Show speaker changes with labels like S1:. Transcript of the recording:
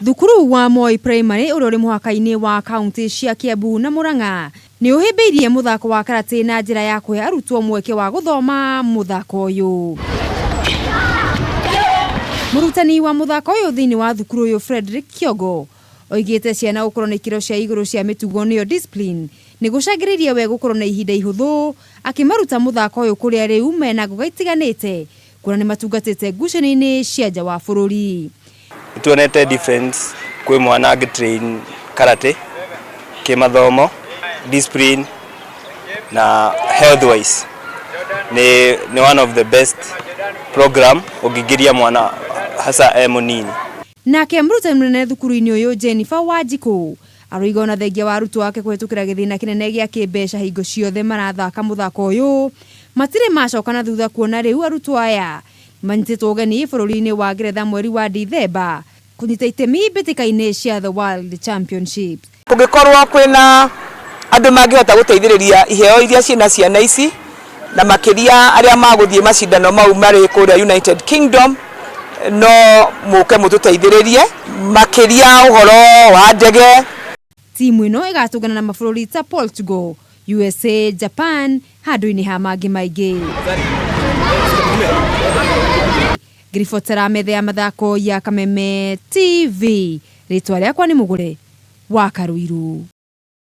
S1: Thukuru wa Moi Primary ũrĩa ũrĩ mũhaka-inĩ wa kaunti cia Kiambu na Murang'a nĩ ũhĩmbĩirie mũthako wa karate na njĩra ya kũhe arutwo mweke wa gũthoma mũthako ũyũ. Mũrutani wa mũthako ũyũ thĩinĩ wa thukuru ũyũ Frederick Kĩongo oigĩte ciana gũkorwo na ikĩro cia igũrũ cia mĩtugo nĩyo discipline nĩ gũcangĩrĩirie we gũkorwo na ihinda ihũthũ akĩmaruta mũthako ũyũ kũrĩa rĩu mena ngoga itiganĩte kuona nĩ matungatĩte ngucanio-inĩ cia nja wa bũrũri.
S2: Nĩtuonete difference kwĩ mwana angĩ train karate kĩmathomo, discipline na health wise nĩ, nĩ one of the best program ũngĩingĩria mwana hasa e mũnini.
S1: Nake mũrutani mũnene thukuru-inĩ ũyũ Jennifer Wanjikũ aroiga ona thengia wa arutwo ake kũhĩtũkĩra gĩthĩna kĩnene gĩa kĩmbeca hingo ciothe marathaka mũthako ũyũ matirĩ macoka na thutha kuona rĩu arutwo aya manyitĩtwo ũgeni bũrũri-inĩ wa Ngeretha mweri wa Dithemba kũnyita itemi mbĩtĩka-inĩ cia The World Championships.
S3: Kũngĩkorwo kwĩna andũ mangĩhota gũteithĩrĩria iheo iria ciĩna ciana ici na makĩria arĩa magũthiĩ macindano mau marĩ kũrĩa United Kingdom, no mũke mũtũteithĩrĩrie makĩria ũhoro wa ndege.
S1: Timu ĩno ĩgatũngana na mabũrũri ta Portugal, USA, Japan handũ-inĩ ha mangĩ maingĩ. Ngĩribotera metha ya mathako ya Kameme TV, rĩtwa rĩakwa nĩ Mũgũre wa Karũirũ.